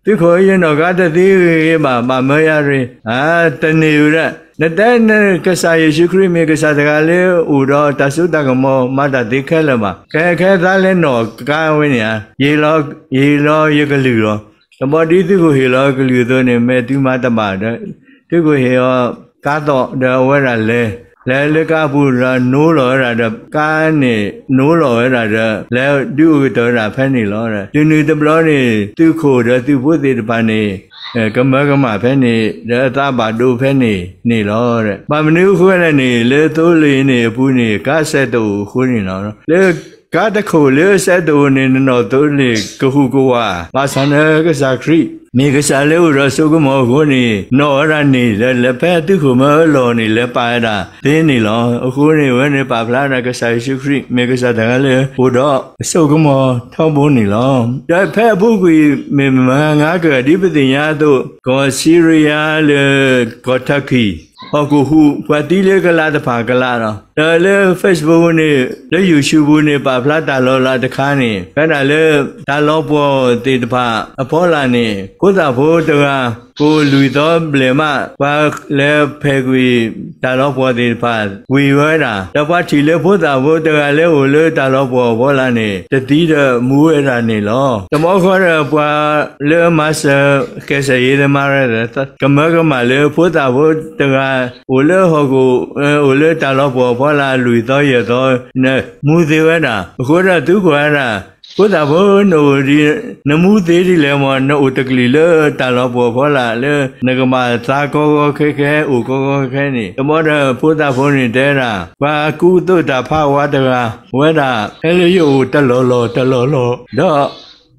သုးခိၣ်ဧၢ ယနီၣ်ကါတသ့ဂ့ၤဂ့ၤဘၣ်, ဘၣ်မၢယၤရ့ၣ်, တန့ၢ်ဝဲဒၣ်, နတဲနကစၢ်ယ့ၣ်ၡူးခရံာ်မ့ၢ်ကစၢ်တဂၤလၢအိၣ်ဒီးတၢ်စိတၢ်ကမီၤ မၤတၢ်သ့ခဲလၢာ်ဘၣ်. ကဲခဲတၢ်လဲၤနီၣ်ကါဝဲန့ၣ်ဧါ, ယဟ့ၣ်လီၤယကလုၢ်လီၤ. တဘျီဒ်သုးခိၣ်ဟ့ၣ်လီၤကလုၢ်အသိးန့ၣ် မဲာ်သုမၤတဘၣ်ဒီး သုးခိၣ်ဟ့ၣ်အီၤကါသီၣ်ဒီးအဝဲဒၣ်လဲၤ, လဲၤလၢကါပူၤဒီးနိလီၤဝဲဒၣ်ဒီး ကါန့ၣ်နိလီၤဝဲဒၣ်ဒီး လဲၤဒုးအိၣ်ကတၢၢ်ဝဲဒၣ်ဖဲန့ၣ်လီၤ. တုၤနုၤတဘျီန့ၣ် သုးခိၣ်ဒီးသုးဖိသ့ၣ်တဖၣ်န့ၣ် ကမၢကမၣ်ဖဲန့ၣ် ဒီးအသးဘၣ်ဒိဖဲန့ၣ်န့ၣ်လီၤ. ဘၣ်မနုၤအဃိလဲၣ်န့ၣ် လၢသိလ့ၣ်န့ၣ်အပူၤန့ၣ် ကါစဲးတအိၣ်အဃိန့ၣ်လီၤ. လၢကါတခိၣ်လၢအစဲးတအိၣ်န့ၣ် နနီၣ်သိလ့ၣ်ကဟူးကဝး, ဘၣ်ဆၣ်နကစၢ်ခရံာ် မ့ၢ်ကစၢ်လၢအိၣ်ဒီးစိကမီၤအဃိန့ၣ် နီၣ်ဝဲဒၣ်န့ၣ် ဒီးလဲၤဖဲသုးခိၣ်မၢအလီၢ်န့ၣ် လဲၤပာ်ဝဲဒၣ်သ့န့ၣ်လီၤ. အဃိန့ၣ် အဝဲန့ၣ်ပာ်ဖျါဒၣ်ကစၢ်ယ့ၣ်ၡူးခရံာ် မ့ၢ်ကစၢ်တဂၤလၢအိၣ်ဒီးစိကမီၤထီဘိန့ၣ်လီၤ. ဒီးဖဲအပူၤကွံာ်မ့ၢ်မဟါငါကၢၢ် ဒ်ပသ့ၣ်ညါအသိး ကီၢ်စံရံယါလၢ ကီၢ်ထၢၣ်ကံၣ် ဟီၣ်ခိၣ်ဟူး ပှၤသံလၢကလးတဖၣ်ကလးလီၤ. ဒီးလၢ Facebook ပူၤန့ၣ် လၢ YouTube ပူၤန့ၣ် ပာ်ဖျါတၢ်လီၤလးတခါန့ၣ် ဖဲဒၣ်လၢတၢ်လီၤပှီၢ်သ့ၣ်တဖၣ်အဖီလာ်န့ၣ် ဖိသၣ်ဖိတဂၤ ကိၣ်လွံၢ်သီဘျဲၣ်မး ပှၤလဲၤဖဲးကွံာ်တၢ်လီၤပှီၢ်သ့ၣ်တဖၣ် ဝံၤဝဲဒၣ် ဒီးပှၤထံၣ်လၢဖိသၣ်ဖိတဂၤလၢအိၣ်လၢတၢ်လီၤပှီၢ်အဖီလာ်န့ၣ် တသံဒီးမူဝဲဒၣ်န့ၣ်လီၤ. တမီဃီဒီးပှၤလၢမၤစၢၤ ကဲစၢ်ယ့သမါရဲၣ် ကမၢကမၣ်လၢဖိသၣ်ဖိတဂၤ အိၣ်လၢဟီၣ်ခိၣ် အိၣ်လၢတၢ်လီၤပှီၢ်အဖီလာ်လွံၢ်သီယဲၢ်သီ မူသ့ဝဲဒၣ်. အဃိဒီးသုးခိၣ်ဝဲဒၣ် ဖိသၣ်ဖိနအိၣ်ဒ် နမူသ့ဒ်လဲၣ်မး နအိၣ်တကလုာ်လၢတၢ်လီၤပှီၢ်အဖီလာ်လၢ နကဘၣ်သါကီကီခဲခဲ အိၣ်ကီကီခဲခဲန့ၣ် တဘျီဒီးဖိသၣ်ဖိန့ၣ်တဲဒၣ် ပှၤကူသိးတၢ်ဖးဝါတဂၤ အဝဲဒၣ် ဟဲလၢယအိၣ်တလီၢ်လီၢ်တလီၢ်လီၢ် ဒီး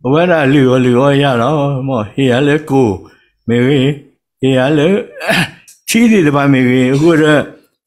အဝဲဒၣ်လုၢ်အီၣ်လုၢ်အီယၤလီၤ. မ့ၢ်ဟ့ၣ်ယၤလၢကိၣ်မ့ၢ်ဂ့ၤ, ဟ့ၣ်ယၤလၢ ထံသ့ၣ်တဖၣ်မ့ၢ်ဂ့ၤ, အဃိဒီး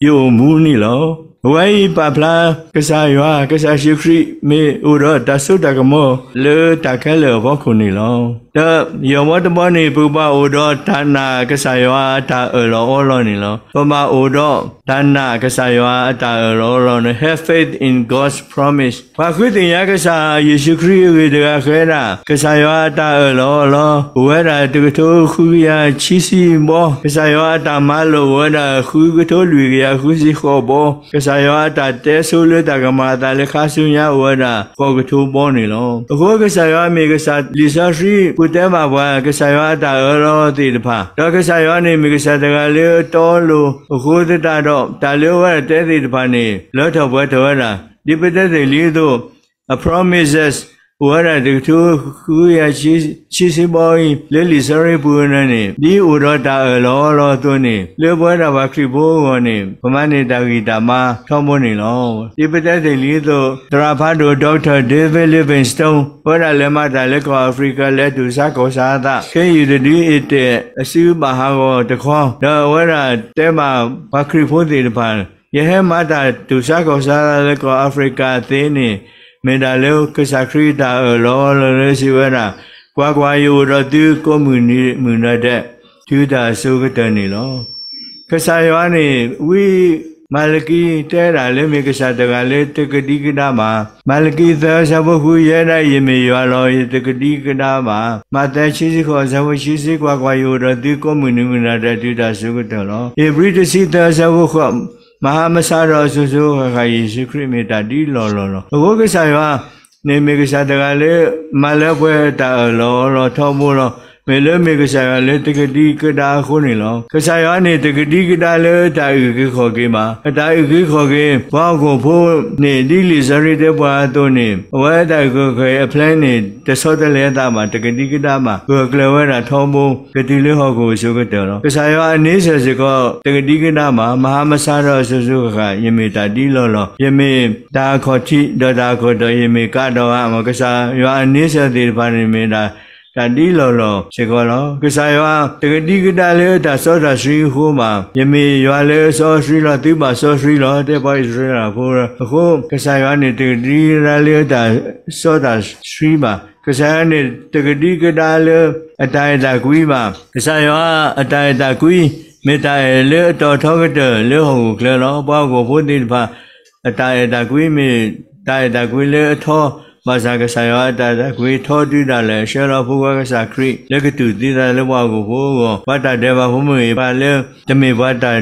ယအိၣ်မူန့ၣ်လီၤ. အဝဲအံၤပာ်ဖျါ ကစၢ်ယွၤ, ကစၢ်ယ့ၣ်ၡူးခရံာ် မ့ၢ်အိၣ်ဒီးတၢ်စိတၢ်ကမီၤ လၢတၢ်ခဲလၢာ်အဖီခိၣ်န့ၣ်လီၤ. ဒီးယဲၢ်ဝီတဘီန့ၣ် ပကဘၣ်အိၣ်ဒီးတၢ်နာ်ကစၢ်ယွၤအတၢ်အၢၣ်လီၤအီလီၤန့ၣ်လီၤ. ပဘၣ်အိၣ်ဒီးတၢ်နာ်ကစၢ်ယွၤအတၢ်အၢၣ်လီၤအီလီၤန့ၣ် have faith in God's promise. ပှၤဃုသ့ၣ်ညါကစၢ်ယ့ၣ်ၡူးခရံာ်အဂ့ၢ်တဂၤဃီဒၣ် ကစၢ်ယွၤအတၢ်အၢၣ်လီၤအီလီၤ အိၣ်ဝဲဒၣ်တကထိဃုကယၤခံဆံဘီ, ကစၢ်ယွၤအတၢ်မၤလိာ်အိၣ်ဝဲဒၣ်ဃုကထိလွံၢ်ကယၤဃုဆံဃိးဘီ, ကစၢ်ယွၤအတၢ်တဲဆိလၢတၢ်ကမၤအသးလၢခါဆူညါအိၣ်ဝဲဒၣ်ဃိးကထိဘီန့ၣ်လီၤ. အဃိကစၢ်ယွၤမ့ၢ်ကစၢ် လံာ်စီဆှံပူၤတဲဘၣ်ပှၤ ကစၢ်ယွၤအတၢ်အၢၣ်လီၤသ့ၣ်တဖၣ်, ဒီးကစၢ်ယွၤန့ၣ်မ့ၢ်ကစၢ်တဂၤလၢအတီအလိၤ အဃိသတးဒီး တၢ်လၢအဝဲဒၣ်တဲသ့ၣ်တဖၣ်န့ၣ် လၢထီၣ်ပှဲၤထီၣ်ဝဲဒၣ် ဒ်ပတဲသ့ၣ်လံအသိး အ promises အိၣ်ဝဲဒၣ်တကထိဃုကယၤခံဆံဘီအံၤ လၢလံာ်စီဆှံပူၤန့ၣ် ဒ်အိၣ်ဒီးတၢ်အၢၣ်လီၤအီလီၤအသိးန့ၣ် လၢပဝဲဒၣ်ပှၤခရံာ်ဖိအဂီၢ်န့ၣ် ပမၤန့ၢ်တၢ်ဂံၢ်တၢ်ဘါထီဘိန့ၣ်လီၤ. ဒ်ပတဲသ့ၣ်လံအသိး သရၣ်ဖးဒိၣ် Doctor David Livingstone အဝဲဒၣ်လဲၤမၤတၢ်လၢကီၢ်အၤဖရံကၤ လဲၤတူၢ်ဆါကီၢ်ဆါအသး ခဲအံၤတဒုအ့ၣ်တဲာ်အစုဘၣ်ဟးဂီၤတခီ ဒီးအဝဲဒၣ်တဲဘၣ်ပှၤခရံာ်ဖိသ့ၣ်တဖၣ် ယဟဲမၤတၢ်တူၢ်ဆါကီၢ်ဆါလၢကီၢ်အၤဖရံကၤသ့န့ၣ် မ့ၢ်ဒၣ်လၢကစၢ်ခရံာ်တၢ်အၢၣ်လီၤအီလီၤလၢစံးဝဲဒၣ်, ကွၢ်ကွၢ်, ယအိၣ်ဒီးသုကိးမုၢ်နံၤမုၢ်နၤဒဲး တုၤတၢ်အစိၤကတၢၢ်န့ၣ်လီၤ. ကစၢ်ယွၤန့ၣ် ဝံမၤလကံတဲဒၣ်လၢမ့ၢ်ကစၢ်တဂၤလၢတကဒံကဒါဘၣ်. မၤလကံသၢဆၢဖိဃု ယဲဒၣ် ယမ့ၢ်ယွၤလီၤ, ယတကဒံကဒါဘၣ်. မးသဲခံဆံဃိးဆၢဖိခံဆံ, ကွၢ်ကွၢ်, ယအိၣ်ဒီးသုကိးမုၢ်နံၤမုၢ်နၤဒဲး တုၤတၢ်အစိၤကတၢၢ်လီၤ. ဧ့ၤဘြံၤတဆံသၢဆၢဖိဃိး, မၤဟါမၤဆါဒီးစိၤစိၤဃၣ်ဃၣ် ယ့ၣ်ၡူးခရံာ်မ့ၢ်တၢ်ဒ်လီၢ်လီၢ်လီၤ. အဃိကစၢ်ယွၤန့ၣ်မ့ၢ်ကစၢ်တဂၤလၢ မၤလၢပှဲၤတၢ်အၢၣ်လီၤအီလီၤထီဘိလီၤ. မ့ၢ်လၢမ့ၢ်ကစၢ်ယွၤလၢတကဒံကဒါအဃိန့ၣ်လီၤ. ကစၢ်ယွၤန့ၣ်တကဒံကဒါလၢတၢ်အုၣ်က့ၤခီၣ်က့ၤဘၣ်. အတၢ်အုၣ်က့ၤခီၣ်က့ၤ ပှၤဟီၣ်ခိၣ်ဖိန့ၣ် ဒ်လံာ်စီဆှံတဲပှၤအသိးန့ၣ် အဝဲတၢ်အုၣ်က့ၤခီၣ်က့ၤအ plan န့ၣ် တဆီတလဲအသးဘၣ်, တကဒံကဒါဘၣ်, ဂၢၢ်ကျၢၤဝဲဒၣ်ထီဘိ ကတုၤလၢဟီၣ်ခိၣ်အစိၤကတၢၢ်လီၤ. ကစၢ်ယွၤအန့ဆၢၣ်စ့ၢ်ကီး တကဒံကဒါဘၣ်. မဟါမဆါဒီးအစိၤစိၤဃၣ်ဃၣ် ယမ့ၢ်တၢ်ဒ်လီၢ်လီၢ်, ယမ့ၢ်တၢ်အခီၣ်ထံး ဒီးတၢ်အခီၣ်တီၢ်, ယမ့ၢ်ကးဒီးဧါ, မ်ကစၢ်ယွၤအန့ဆၢၣ်သ့ၣ်တဖၣ်န့ၣ်မ့ၢ်ဒၣ် တၢ်ဒ်လီၢ်လီၢ်စ့ၢ်ကီးလီၤ. ကစၢ်ယွၤတကဒံကဒါလၢတၢ်စီတၢ်ဆှံအဃိဘၣ်. ယမ့ၢ်ယွၤလၢအစီအဆှံလီၤ, သုဘၣ်စီဆှံလီၤ, တဲပှၤအံၣ်စရ့လးဖိအဃိ ကစၢ်ယွၤန့ၣ်တကဒံကဒါလၢတၢ်စီတၢ်ဆှံဘၣ်. ကစၢ်ယွၤန့ၣ်တကဒံကဒါလၢအတၢ်အဲၣ်တၢ်ကွံဘၣ်. ကစၢ်ယွၤအတၢ်အဲၣ်တၢ်ကွံ မ့ၢ်တၢ်အဲၣ်လၢအတီၤထီကတၢၢ်လၢဟီၣ်ခိၣ်ချၢလီၤ. ပှၤဟီၣ်ခိၣ်ဖိသ့ၣ်တဖၣ် အတၢ်အဲၣ်တၢ်ကွံမ့ၢ်တၢ်အဲၣ်တၢ်ကွံလၢအထီ, ဘၣ်ဆၣ်ကစၢ်ယွၤအတၢ်အဲၣ်တၢ်ကွံထီတုၤဒၣ်လဲာ် ဆှၢလီၤဖိခွါကစၢ်ခရံာ်လၢကတူၢ်သံသးလၢပှၤဟီၣ်ခိၣ်ဖိအဂီၢ်, ပှၤတၢ်ဒဲးဘးဖိမ့ၢ်ဂ့ၤ, ပှၤလၢတမ့ၢ်ပှၤတၢ်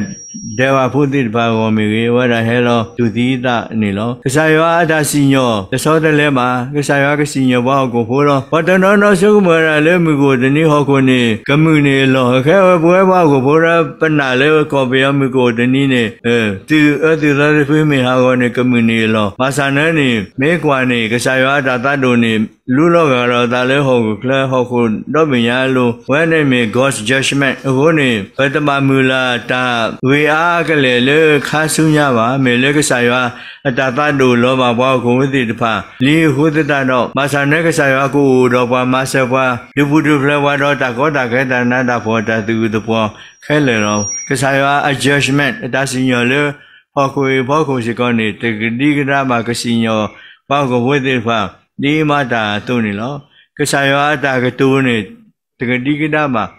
ဒဲးဘးဖိသ့ၣ်တဖၣ်အဂီၢ်မ့ၢ်ဂ့ၤ, အဝဲဒၣ်ဟဲလီၤတူၢ်သံသးန့ၣ်လီၤ. ကစၢ်ယွၤအတၢ်စံၣ်ညီၣ် တဆီတလဲဘၣ်. ကစၢ်ယွၤကစံၣ်ညီၣ်ပှၤဟီၣ်ခိၣ်ဖိလီၤ. ပှၤတနီၤနီၤဆိကမိၣ်ဝဲဒၣ်လၢမုၢ်ကအိၣ်တနံၤဟီၣ်ခိၣ်န့ၣ် ကမုာ်န့ၢ်အလီၢ်, ခဲအံၤပဝဲပှၤဟီၣ်ခိၣ်ဖိဒီး ပနာ်လၢကီၢ်ပယီၤမုၢ်ကအိၣ်တနံၤန့ၣ် သုးအၢသုးသီတဖုမ့ၢ်ဟးဂီၤန့ၣ် ကမုာ်န့ၢ်အလီၢ်. ဘၣ်ဆၣ်န့ၣ်န့ၣ် မ့ၢ်ကွၢ်န့ၣ် ကစၢ်ယွၤအတၢ်သးဒိၣ်န့ၣ် လူလီၤဂာ်ဒီးအသးလၢဟီၣ်ခိၣ်ချၢ ဟီၣ်ခိၣ်ဒီဘ့ၣ်ညါအလိၤ, အဝဲန့ၣ်မ့ၢ် God's judgment အဃိန့ၣ် ပတဘၣ်မုၢ်လၢ်တၢ်ဂ့ၤအါကလဲာ်လၢခါဆူညါဘၣ်. မ့ၢ်လၢကစၢ်ယွၤအတၢ်သးဒိၣ်လီၤဘၣ်ပှၤဟီၣ်ခိၣ်ဖိသ့ၣ်တဖၣ်လံအဃိသတးဒီး, ဘၣ်ဆၣ်န့ၣ်ကစၢ်ယွၤကအိၣ်ဒီးပှၤ မၤစၢၤပှၤ ဒုးပူၤဒုးဖျဲးပှၤဒီးတၢ်ကီတၢ်ခဲ တၢ်နးတၢ်ဖှီၣ် တၢ်သူၣ်ဂုၢ်သးပှီၤခဲလၢာ်လီၤ. ကစၢ်ယွၤအ judgment အတၢ်စံၣ်ညီၣ်လၢ ဟီၣ်ခိၣ်အံၤအဖီခိၣ်စ့ၢ်ကီးန့ၣ် တကဒံကဒါဘၣ် ကစံၣ်ညီၣ်ပှၤဟီၣ်ခိၣ်ဖိသ့ၣ်တဖၣ် ဒ်မၤတၢ်အသိးန့ၣ်လီၤ. ကစၢ်ယွၤအတၢ်ကတိၤန့ၣ် တကဒံကဒါဘၣ်.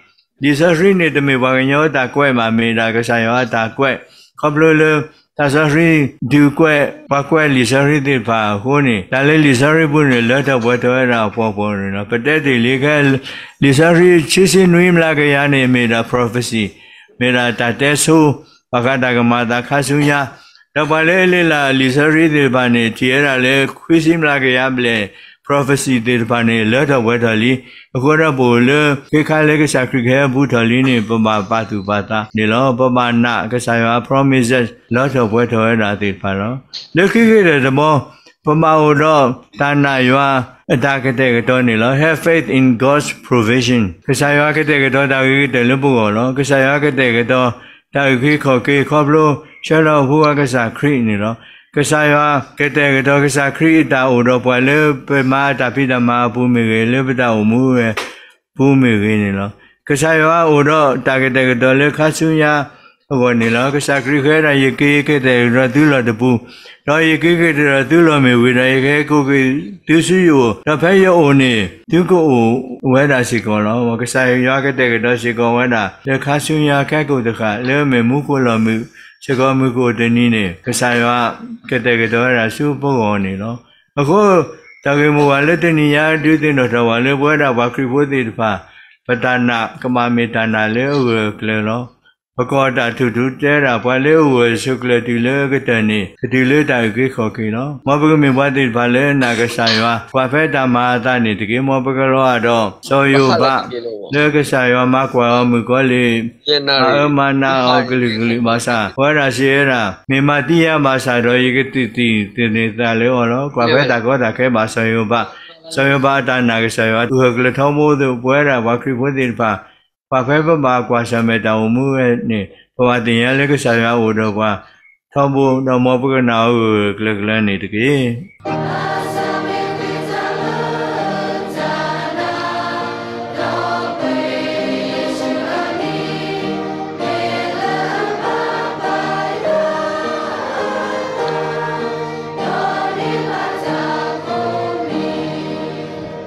လံာ်စီဆှံန့ၣ် တမ့ၢ်ပှၤကညီအတၢ်ကွဲးဘၣ်, မ့ၢ်ဒၣ်ကစၢ်ယွၤအတၢ်ကွဲး, ခီဖျိလၢ သးစီဆှံဒုးကွဲး ပှၤကွဲးလံာ်စီဆှံသ့ၣ်တဖၣ်အဃိန့ၣ် တၢ်လၢလံာ်စီဆှံပူၤန့ၣ် လၢထီၣ်ပှဲၤထီၣ်ဝဲဒၣ်အပှဲၤပှဲၤန့ၣ်လီၤ. ပတဲတ့ၢ်လံ ခဲလံာ်စီဆှံခံဆံနွံမျးကယၤန့ၣ် မ့ၢ်ဒၣ် prophecy, မ့ၢ်ဒၣ်တၢ်တဲဆိ ဘၣ်ဃးတၢ်ကမၤအသးခါဆူညါ, ဒီးပှၤလၢအလ့လၢ်လံာ်စီဆှံသ့ၣ်တဖၣ်န့ၣ် ထံၣ်ဝဲဒၣ်လၢခွံဆံမျးကယၤဘျဲၣ် prophecy သ့ၣ်တဖၣ်န့ၣ် လၢထီၣ်ပှဲၤထီၣ်လံ. အဃိဒီးပအိၣ်လၢ ခ့ခါလၢကစၢ်ခရံာ်ကဟဲဘူးထီၣ်လံန့ၣ် ပဘၣ်ပာ်သူၣ်ပာ်သးန့ၣ်လီၤ. ပဘၣ်နာ်ကစၢ်ယွၤအ promises လၢထီၣ်ပှဲၤထီၣ်ဝဲဒၣ်သ့ၣ်တဖၣ်လီၤ. လၢခံကတၢၢ်တဘီ ပဘၣ်အိၣ်ဒီးတၢ်နာ်ယွၤအတၢ်ကတဲာ်ကတီၤန့ၣ်လီၤ. Have faith in God's provision. ကစၢ်ယွၤကတဲာ်ကတီၤတၢ်ဂ့ၤကတၢၢ်လၢပဂီၢ်လီၤ. ကစၢ်ယွၤကတဲာ်ကတီၤတၢ်အုၣ်က့ၤခီၣ်က့ၤခီဖျိဆှၢလီၤအဖိခွါကစၢ်ခရံာ်န့ၣ်လီၤ. ကစၢ်ယွၤကတဲာ်ကတီၤကစၢ်ခရံာ်အတၢ်အိၣ်ဒီးပှၤလၢပမၤတၢ်ဖံးတၢ်မၤအပူၤမ့ၢ်ဂ့ၤ, လၢပတၢ်အိၣ်မူအပူၤမ့ၢ်ဂ့ၤန့ၣ်လီၤ. ကစၢ်ယွၤအိၣ်ဒီးတၢ်ကတဲာ်ကတီၤလၢခါဆူညါအဂီၢ်န့ၣ်လီၤ. ကစၢ်ခရံာ်ဃဲဒၣ် ယက့ၤကတဲာ်ကတီၤသုလီၢ်တပူၤ, ဒီးယက့ၤကတဲာ်ကတီၤသုလီၢ်မ့ၢ်ဝံၤဒီး ယကဟဲကိးက့ၤသုဆူယအိၣ်, ဒီးဖဲယအိၣ်န့ၣ် သုကအိၣ်ဝဲဒၣ်စ့ၢ်ကီးလီၤ. ကစၢ်ယွၤကတဲာ်ကတီၤစ့ၢ်ကီးဝဲဒၣ် လၢခါဆူညါခဲကိာ်တဃၣ် လၢမ့ၢ်မူခိၣ်လီၢ်မုာ်စ့ၢ်ကီး မုၢ်ကအိၣ်တနံၤန့ၣ် ကစၢ်ယွၤကတဲာ်ကတီၤဝဲဒၣ်ဆူပဂီၢ်န့ၣ်လီၤ. အဃိ တၢ်ဂ့ၢ်မိၢ်ဝၤလၢတနံၤညါ ဒုးသ့ၣ်နီၣ်ထီၣ်ဝဲလၢပဝဲဒၣ်ပှၤခရံာ်ဖိသ့ၣ်တဖၣ် ပတၢ်နာ်ကဘၣ်မ့ၢ်တၢ်နာ်လၢအဂၢၢ်အကျၢၤလီၤ. ပကီၢ်တၢ်ထူၣ်ထူတဲဒၣ် ပှၤလၢအဂၢၢ်ဆိးကျၢၤတုၤလၢကတၢၢ်န့ၣ် ကတုၤလၢတၢ်အုၣ်က့ၤခီၣ်က့ၤလီၤ. မ်ပကမ့ၢ်ပှၤသ့ၣ်တဖၣ်လၢနာ်ကစၢ်ယွၤ ကွၢ်ဖဲတၢ်မၤအသးန့ၣ်တက့ၢ်. မ်ပကလီၤဂာ်ဒီး စီၤယိၤဘး လၢကစၢ်ယွၤမၤကွၢ်အီၤမုၣ်ကီၤလံၢ် မၤအၢမၤနးအီၤကလုာ်ကလုာ် ဘၣ်ဆၣ် ပဝဲဒၣ်စံးဝဲဒၣ် မ့ၢ်မၤသံယၤဘၣ်ဆၣ်ဒီး ယကသံၣ်သန့ၤသးလၢအီၤလီၤ. ကွၢ်ဖဲတၢ်ကီတၢ်ခဲဘၣ်စီၤယိၤဘး, စီၤယိၤဘးအတၢ်နာ်ကစၢ်ယွၤ ဂၢၢ်ကျၢၤထီဘိအသိး ပဝဲဒၣ်ပှၤခရံာ်ဖိသ့ၣ်တဖၣ် ပှၤဖဲပဘၣ်ကွၢ်ဆၢၣ်မဲာ်တၢ်အိၣ်မူဝဲန့ၣ် ပဘၣ်သ့ၣ်ညါလၢကစၢ်ယွၤအိၣ်ဒီးပှၤထီဘိ ဒီးမ်ပကနာ်အီၤဂၢၢ်ဂၢၢ်ကျၢၤကျၢၤန့ၣ်တက့ၢ်.